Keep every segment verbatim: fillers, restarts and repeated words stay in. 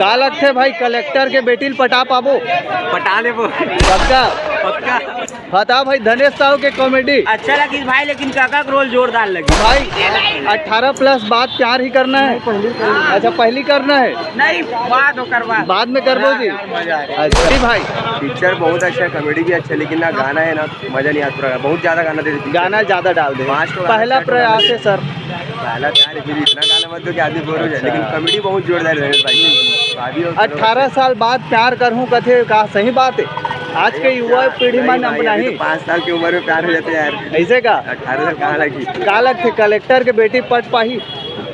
का लगथे भाई, कलेक्टर के बेटी ल पटा पाबो? पटा लेबो। पक्का? पक्का। बता भाई, धनेश साहू के कॉमेडी। अच्छा लगिस भाई, लेकिन काका के रोल जोरदार लगिस। भाई, अठारह प्लस बाद प्यार ही करना है? अच्छा, पहली करना है। नहीं, बाद, ओकर बाद। बाद में करबो जी। यार, मजा आए। अच्छा जी भाई। पिक्चर बहुत अच्छा है, कॉमेडी भी अच्छा है, लेकिन ना गाना है ना, मजा नहीं आता पूरा, बहुत ज्यादा गाना दे देते। गाना ज्यादा डाल दे। पाँच तो गाना पहला set प्रयास होना है सर। पहला प्यार है, फिर इतना गाना मत दो कि आदमी बोर हो जाए, अच्छा। लेकिन कॉमेडी बहुत जोरदार है धनेश भाई। भाभी और अठारह साल बाद प्यार करहूँ कथे, का सही बात है? आज के युवा पीढ़ी मन अपना ही। पाँच साल की उम्र में प्यार हो जाते हैं यार। ऐसे का? अठारह साल कहाँ लगी? का लगथे, कलेक्टर के बेटी पट पाही?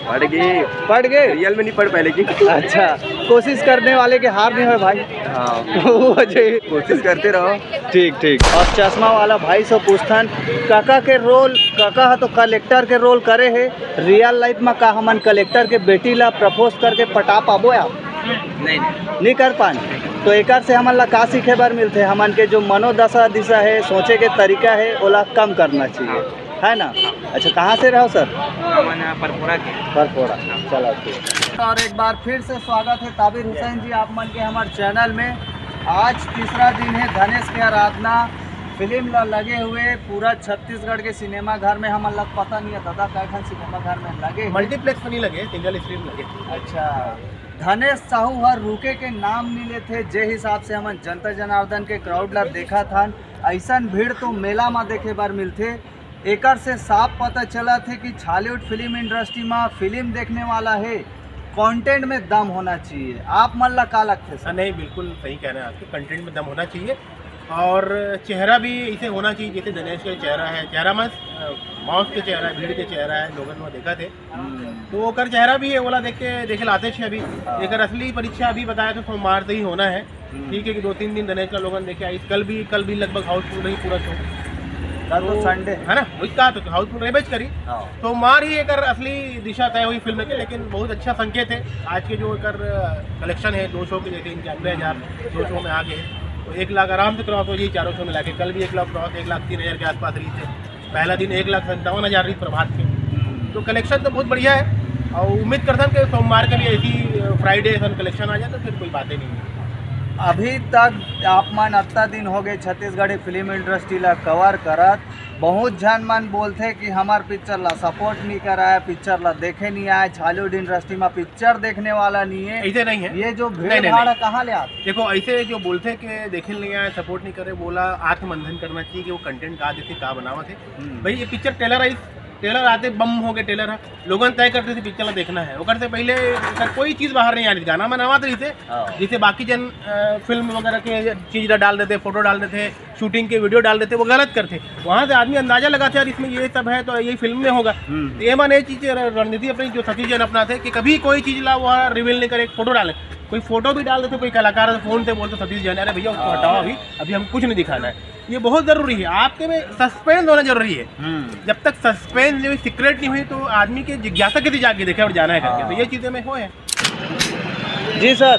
पड़ गई। पड़ गए? रियल में नहीं पड़ पाए लेकिन। अच्छा, कोशिश करने वाले के हार नहीं होय भाई। हाँ। वो वजह। कोशिश करते रहो। ठीक, ठीक। और चश्मा वाला भाई से पूछथन, काका के रोल, काका ह तो कलेक्टर के रोल करे हे, रियल लाइफ में का हमन कलेक्टर के बेटी ला प्रपोज करके पटा पाबो या? नहीं, नहीं। नहीं कर पान। तो एकर से हमन ला का सीखे बर मिलथे? हमन के जो मनोदशा दिशा है, सोचे के तरीका है, ओला कम करना चाहिए, है ना? अच्छा, कहाँ से रहो सर? हमन परपोरा के। परपोरा। चलो, ठीक। और एक बार फिर से स्वागत है ताबिर हुसैन जी आप मन के हमारे चैनल में। आज तीसरा दिन है धनेश के आराधना फिल्म ला लगे हुए पूरा छत्तीसगढ़ के सिनेमा घर में। हमन ला पता नहीं है दादा, कै ठन सिनेमा घर में लगे हे? मल्टीप्लेक्स में नहीं लगे, सिंगल स्क्रीन लगे। अच्छा, धनेश साहू हर रुके के नाम नहीं लेथे। जे हिसाब से हमन जनता जनार्दन के क्राउड ला देखत हन, ऐसन भीड़ तो मेला में देखे बर मिलथे। एकर से साफ पता चलत हे कि छॉलीवुड फिल्म इंडस्ट्री में फिल्म देखने वाला है, कंटेंट में दम होना चाहिए। आप मन ला का लगथे सर? हाँ, नहीं, बिल्कुल सही कह रहे हैं आप, कंटेंट में दम होना चाहिए। और चेहरा भी ऐसे होना चाहिए जैसे धनेश का चेहरा है, चेहरा मत, अ, मौत के चेहरा है, भीड़ के चेहरा है, लोगन में देखा थे। हम्म। तो ओकर चेहरा भी है, ओला देख के देखे लाते छे अभी। हाँ। एकर असली परीक्षा अभी बताया तो सोमवार से ही होना है। हम्म। ठीक है कि दो तीन दिन धनेश ला लोगन देखे आइस, कल भी, कल भी लगभग हाउसफुल रही पूरा शो। कल तो तो संडे है। है ना, वही कहा तो हाउसफुल रहे बेच करी। हाँ। सोमवार ही एकर असली दिशा तय हुई फिल्म के, लेकिन बहुत अच्छा संकेत है। आज के जो एकर कलेक्शन है दो शो के, जैसे इनके नब्बे हज़ार दो शो में आ गए, तो एक लाख आराम से क्रॉस हो जाए चारों शो मिला के। कल भी एक लाख क्रॉस, एक लाख तीन हज़ार के आसपास रही थे। पहला दिन एक लाख संतावन हज़ार रही प्रभात के। तो कलेक्शन तो बहुत बढ़िया है और उम्मीद करता हूँ कि सोमवार के भी ऐसी, अ, फ्राइडे सन कलेक्शन आ जाए तो फिर कोई बातें नहीं है। अभी तक आप मन अतना दिन हो गए छत्तीसगढ़ी फिल्म इंडस्ट्री ला कवर करत, बहुत झन मन बोलथे कि हमार पिक्चर ला सपोर्ट नहीं कराए, पिक्चर ला देखे नहीं आए, छॉलीवुड इंडस्ट्री में पिक्चर देखने वाला नहीं है। ऐसे नहीं है। ये जो भीड़ नहीं, नहीं, भाड़ नहीं। कहाँ ले आते? देखो, ऐसे जो बोलथे कि देखे नहीं आए, सपोर्ट नहीं करे, बोला आत्ममंथन करना चाहिए कि वो कंटेंट का देथे, का बनावत है। हम्म। भाई, ये पिक्चर ट्रेलर आई, ट्रेलर आते बम हो गए, ट्रेलर है, लोगन तय करते थे पिक्चर ला देखना है। ओकर से पहले सर कोई चीज़ बाहर नहीं आनी, गाना बनावत रही थे। हाँ। जैसे बाकी जन, अ, फिल्म वगैरह के चीज़ ला डाल देते, फोटो डाल देते, शूटिंग के वीडियो डाल देते, वो गलत करते। वहाँ से आदमी अंदाजा लगाते, यार, इसमें ये सब है तो यही फिल्म में होगा। हम्म। तो ये माने ये चीज़ र-, रणनीति अपनी जो सतीश जैन अपनाते कि कभी कोई चीज़ ला वहाँ रिवील नहीं करे, फोटो डाले, कोई फोटो भी डाल देते, कोई कलाकार फोन से बोलते सतीश जैन, "अरे भैया, उसको हाँ। हटाओ अभी, अभी हम कुछ नहीं दिखाना है।" ये बहुत ज़रूरी है, आपके में सस्पेंस होना जरूरी है। हम्म। जब तक सस्पेंस, जो सीक्रेट नहीं हुई, तो आदमी के जिज्ञासा कैसे जाके देखे और जाना है करके। हाँ। तो ये चीज़ें में हो है। जी सर,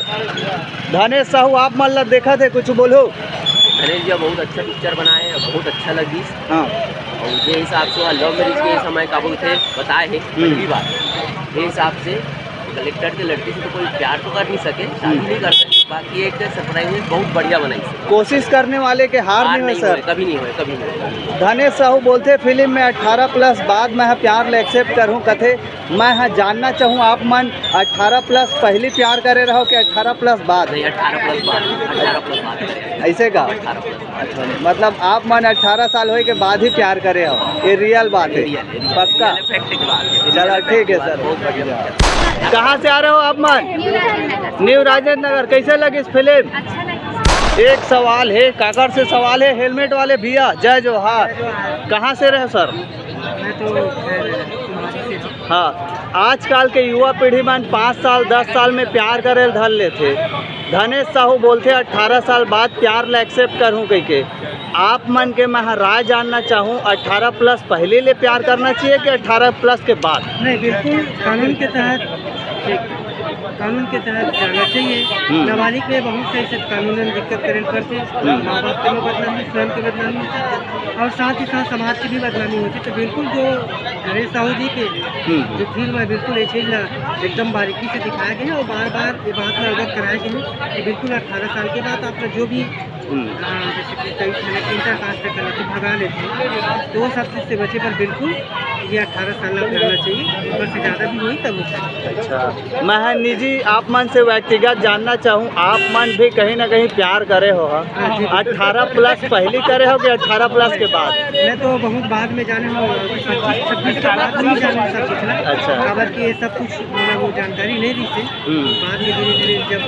धनेश साहू, आप मन ला देखा थे, कुछ बोलो। धनेश जी बहुत अच्छा पिक्चर बनाए हैं, बहुत अच्छा लगी। हाँ। और ये हिसाब से लव मैरिज के समय का बहुत है बताए है, हम्म। पहली बार। ये हिसाब से कलेक्टर के लड़की से तो कोई प्यार तो कर नहीं सके, शादी हम्म। नहीं कर सके, बाकी एक सरप्राइज बहुत बढ़िया बनाई सर। कोशिश करने वाले के हार हार नहीं नहीं होए, होए। कभी नहीं होए, कभी नहीं होए। धनेश साहू बोलथे फिल्म में अठारह प्लस बाद मैं ह प्यार ल एक्सेप्ट करहूँ कथे। मैं ह जानना चाहूँ आप मन अठारह प्लस पहली प्यार करे रहो कि अठारह प्लस बाद? नहीं, अठारह प्लस बाद, अठारह प्लस बाद। ऐसे का? अठारह प्लस। अच्छा, मतलब आप मन अठारह साल होए के बाद ही प्यार करे हो, ये रियल बात है? रियल, रियल, पक्का? रियल फैक्ट की बात है। चलो, ठीक है सर। बहुत बढ़िया। कहाँ से आ रहे हो आप मन? न्यू राजेंद्र नगर। कैसे लगी इस फिल्म? अच्छा लगा। एक सवाल है, काकर से सवाल है, हेलमेट वाले भैया, जय जोहार। कहाँ से रहे सर? मैं तो हाँ, आजकल के युवा पीढ़ी मन पाँच साल, दस साल में प्यार करे ल धर लेथे। धनेश साहू बोलथे, "अठारह साल बाद प्यार ला एक्सेप्ट करहूँ," कहिके। आप मन के मैं ह राय जानना चाहूँ, अठारह प्लस पहले ले प्यार करना चाहिए कि अठारह प्लस के बाद? नहीं, बिल्कुल कानून के तहत ठीक। कानून के तहत जाना चाहिए। हम्म। नाबालिग में बहुत से ऐसे कानूनन दिक्कत करे पड़थे, हम्म। माँ बाप के बदनामी, स्वयं के बदनामी, और साथ ही साथ समाज की भी बदनामी होती है। तो बिल्कुल जो नरेश साहू जी के हम्म। जो फिल्म है, बिल्कुल ये चीज ना एकदम बारीकी से दिखाया गया है और बार बार ये बात ना अवगत कराया गया है कि बिल्कुल अठारह साल के बाद आपका जो भी हम्म। हाँ, जैसे कि कई ठाणे इंटर कास्ट करके भगा लेते हैं, तो वो सब चीज से बचे पर बिल्कुल ये अठारह साल अपनाना चाहिए, ऊपर से ज्यादा भी होई तब होता है। अच्छा, मैं है निजी आप मन से व्यक्तिगत जानना चाहूँ, आप मन भी कहीं ना कहीं प्यार करे हो, हाँ? हाँ जी। अठारह प्लस पहली करे हो कि अठारह प्लस के बाद? मैं तो बहुत बाद में जाने हूँ, पच्चीस छब्बीस के बाद नहीं जाने सब कुछ ना। अच्छा। खबर की ये सब कुछ मतलब वो जानकारी नहीं दी थी। हम्म। बाद में धीरे धीरे जब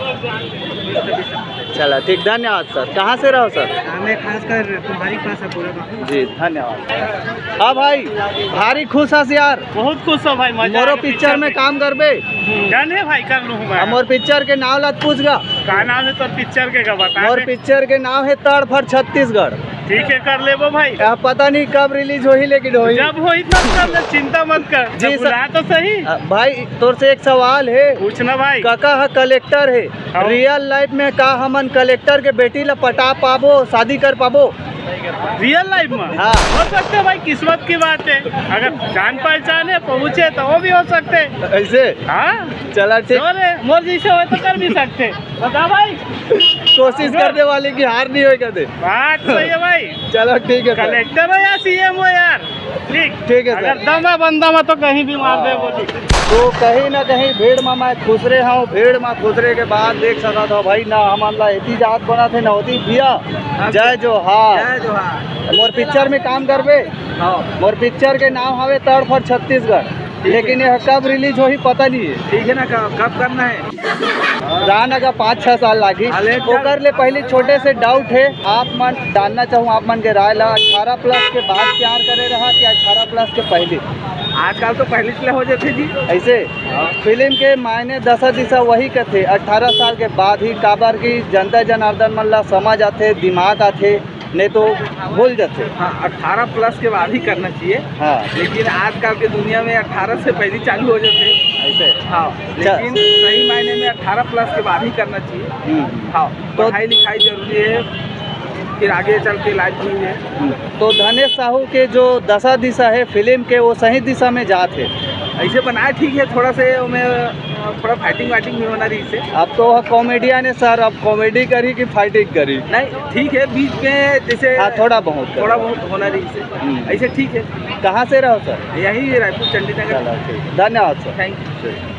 तभी सब पता चला। ठीक, धन्यवाद सर। कहाँ से रहो सर? हाँ, मैं खासकर तुम्हारी पास है पूरा बाबू। जी, धन्यवाद। हाँ भाई, भारी खुश हस यार। बहुत खुश हो भाई, मजा मोरो आ गया पिक्चर में देख काम करबे? के। जाने भाई, कर लूँ मैं। अब मोर पिक्चर के नाव ला पूछ गा। का नाम है तोर पिक्चर के, का बता मोर दे। पिक्चर के नाव है तड़फड़ छत्तीसगढ़। ठीक है, कर लेबो भाई। अब पता नहीं कब रिलीज होही, लेकिन होही। जब होही तब कर ले, चिंता मत कर। जी तब सर। बुला तो सही। अ, भाई, तोर से एक सवाल है। पूछना भाई। काका ह कलेक्टर है, हाँ। रियल लाइफ में का हमन कलेक्टर के बेटी ला पटा पाबो, शादी कर पाबो? रियल लाइफ में? हाँ। हो सकते है भाई, किस्मत की बात है, अगर जान पहचान है, पहुँचे तो वो भी हो सकते है। ऐसे? हाँ। चला ठीक। जो रे, मोर जैसे हो तो कर भी सकते। बता भाई। कोशिश करने वाले की हार नहीं होएगा दे। बात सही है भाई। चलो ठीक है सर। कलेक्टर हो या सीएम हो यार, ठीक। ठीक है सर। अगर दम है बंदा में तो कहीं भी मार दे वो ठीक। तो कहीं ना कहीं भीड़ में मैं खुसरे हूँ। भीड़ में खुसरे के बाद देख सकत हो भाई, ना हमन ला एती जात बनत हे, ना ओती। भैया, हाँ, जय जोहार। जय जोहार। मोर पिक्चर में काम करबे? हाँ। मोर पिक्चर के नाम हवे तड़फड़ छत्तीसगढ़, ठीक है। लेकिन यह कब रिलीज होही पता नहीं है। ठीक है ना, कब, कब करना है? रान अगर पाँच छह साल लागी, हाँ, लेट ओकर ले पहले छोटे से डाउट है, आप मन जानना चाहूँ, आप मन के राय ला, अठारह प्लस के बाद प्यार करे रहा कि अठारह प्लस के पहले? आजकल तो पहले से हो जाते जी। ऐसे हाँ। फिल्म के मायने दशा दिशा वही कथे, अठारह साल के बाद ही, काबर की जनता जनार्दन मन ला समझ आथे, दिमाग आथे, नहीं तो भूल जाथे। हाँ, अठारह प्लस के बाद ही करना चाहिए। हाँ। लेकिन आजकल के दुनिया में अठारह से पहले चालू हो जाते हैं। ऐसे? हाँ, चल। लेकिन सही मायने में अठारह प्लस के बाद ही करना चाहिए। हम्म। हाँ, तो पढ़ाई लिखाई जरूरी है, फिर आगे चल के लाइफ में है। हम्म। तो धनेश साहू के जो दशा दिशा है फिल्म के, वो सही दिशा में जात है। ऐसे बनाए ठीक है, थोड़ा से मैं, अ, थोड़ा फाइटिंग वाइटिंग भी होना रही से। अब तो वह कॉमेडियन है सर, अब कॉमेडी करी कि फाइटिंग करी? नहीं, ठीक है, बीच में जैसे हाँ, थोड़ा बहुत करो। थोड़ा बहुत होना रही से। हम्म। ऐसे ठीक है। कहाँ से रहो सर? यही रायपुर चंडीनगर। चलो ठीक, धन्यवाद सर। Thank you. ठीक।